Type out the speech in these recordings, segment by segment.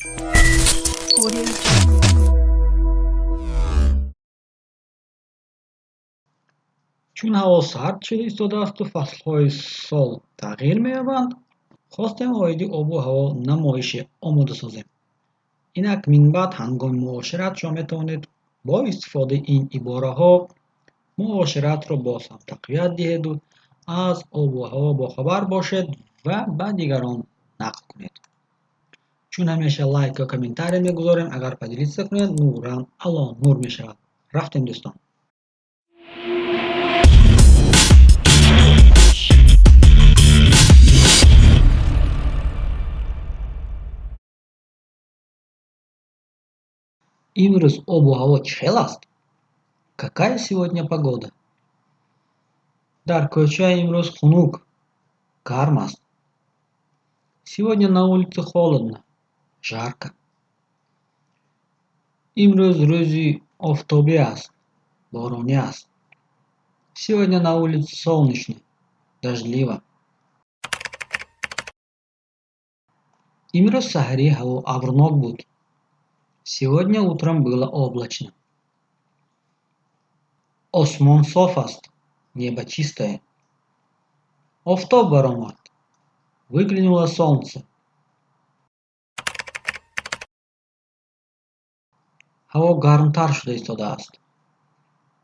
Audio Jungle. Чун ҳаво сард шуда истодаасту фаслҳои сол тағйир меёбанд, хостем оиди обу ҳаво намоише омода созем. Инак минбаъд ҳангоми муошират шумо метавонед бо истифодаи ин ибораҳо муоширатро боз ҳам тақвият диҳеду аз обу ҳаво бохабар бошед ва ба дигарон нақл кунед. Чун ҳамеша лайк ё комментария мегузорем, агар поделиться кунед, нурам ало нур мешавад. Рафтем, дӯстон. Имрӯз обу ҳаво чӣ хел аст? Какая сегодня погода? Дар кӯча имрӯз хунук, гарм аст. Сегодня на улице холодно, жарко. Имрӯз рӯзи офтобӣ аст, боронӣ аст. Сегодня на улице солнечно, дождливо. Имрӯз саҳарӣ ҳаво абрнок буд. Сегодня утром было облачно. Осмон соф аст, небо чистое. Офтоб баромад. Выглянуло солнце. Ҳаво гармтар шуда истодааст.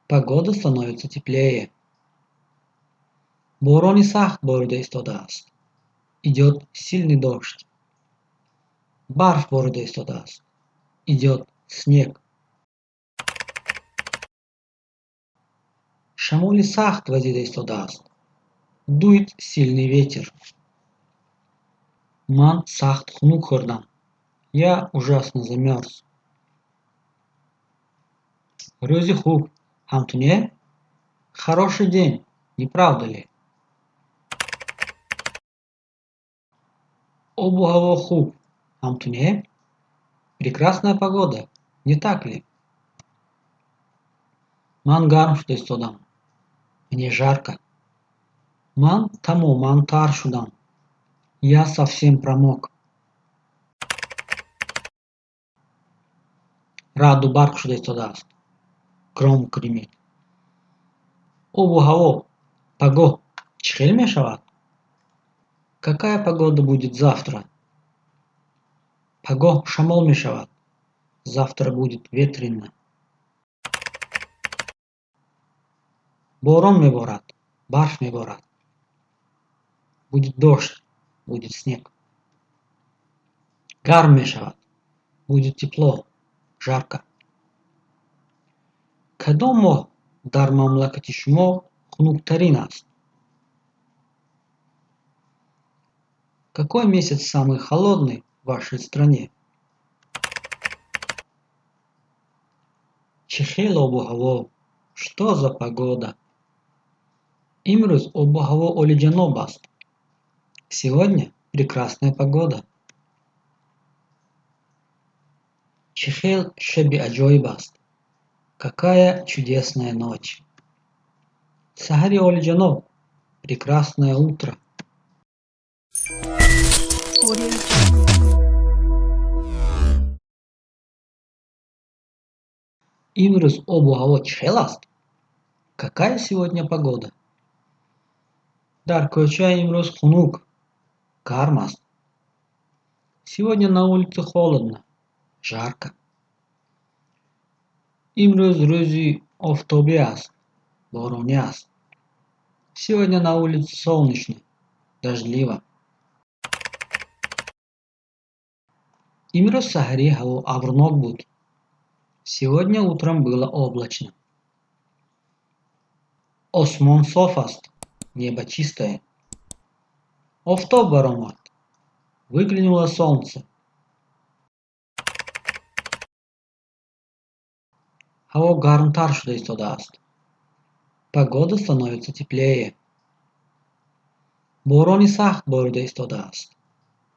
Погода становится теплее. Борони сахт борида истодааст. Идёт сильный дождь. Барф борида истодааст. Идёт снег. Шамоли сахт вазида истодааст. Дует сильный ветер. Ман сахт хунук хӯрдам. Я ужасно замёрз. Рӯзи хуб, ҳам ту не? Хороший день, не правда ли? Обу ҳаво хуб, ҳам ту не? Прекрасная погода, не так ли? Ман гарм шуда истодам. Мне жарко. Ман тамоман тар шудам. Я совсем промок. Раъду барқ шуда истодааст. Гром гремит. Обу ҳаво пагоҳ чӣ хел мешавад? Какая погода будет завтра? Пагоҳ шамол мешавад. Завтра будет ветрено. Борон меборад, барф меборад. Будет дождь, будет снег. Гарм мешавад. Будет тепло, жарко. Кадом моҳ дар мамлакати шумо хунуктарин аст? Какой месяц самый холодный в вашей стране? Чӣ хел обу ҳаво? Что за погода? Имрӯз обу ҳаво олиҷаноб аст. Сегодня прекрасная погода. Чӣ хел шаби аҷоиб аст! Какая чудесная ночь! Саҳари олиҷаноб! Прекрасное утро! Audio Jungle. Имрӯз обу ҳаво чӣ хел аст? Какая сегодня погода? Дар кӯча имрӯз хунук, гарм аст. Сегодня на улице холодно, жарко. Имрӯз рӯзи офтобӣ аст, боронӣ аст. Сегодня на улице солнечно, дождливо. Имрӯз саҳарӣ ҳаво абрнок буд. Сегодня утром было облачно. Осмон соф аст, небо чистое. Офтоб баромад. Выглянуло солнце. Ҳаво гармтар шуда истодааст. Погода становится теплее. Борони сахт борида истодааст.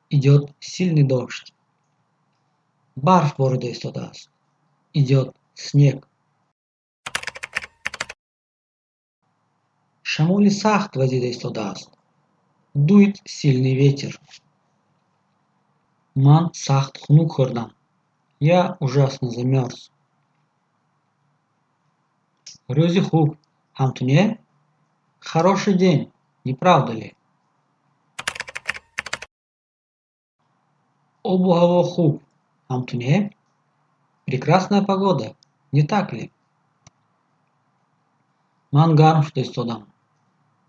Идёт сильный дождь. Барф борида истодааст. Идёт снег. Шамоли сахт вазида истодааст. Дует сильный ветер. Ман сахт хунук хӯрдам. Я ужасно замёрз. Рӯзи хуб, ҳамту не? Хороший день, не правда ли? Обу ҳаво хуб, ҳамту не? Прекрасная погода, не так ли? Ман гарм шуда истодам.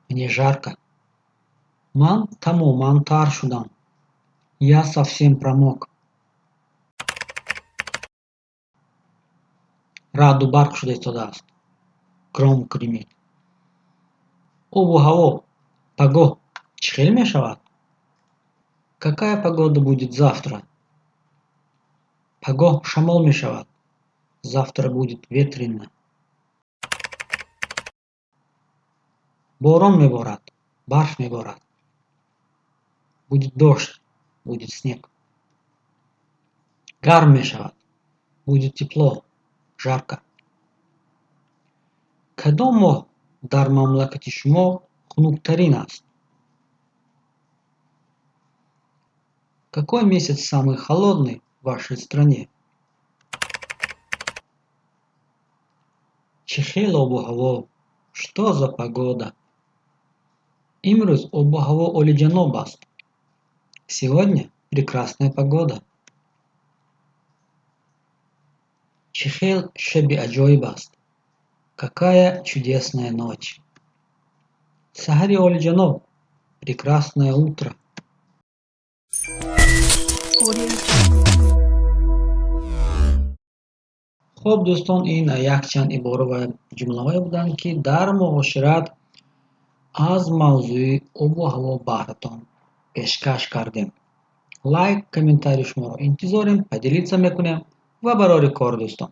Мне жарко. Ман тамоман тар шудам. Я совсем промок. Раъду барқ шуда истодааст. Гром гремит. Обу ҳаво пагоҳ чӣ хел мешавад? Какая погода будет завтра? Пагоҳ шамол мешавад. Завтра будет ветрено. Борон меборад, барф меборад. Будет дождь, будет снег. Гарм мешавад. Будет тепло, жарко. Кадом моҳ дар мамлакати шумо хунуктарин аст? Какой месяц самый холодный в вашей стране? Чӣ хел обу ҳаво! Что за погода! Имрӯз обу ҳаво олиҷаноб аст. Сегодня прекрасная погода. Чӣ хел шаби аҷоиб аст! Какая чудесная ночь! Саҳари олиҷаноб! Прекрасное утро! Audio Jungle. Хуб, дӯстон, ин якчанд ибора ва ҷумлаҳое буданд, ки дар муошират аз мавзӯи обу ҳаво баҳратон пешкаш кардем. Лайк, комментарии шуморо интизорем, поделиться мекунем ва барори кор, дӯстон.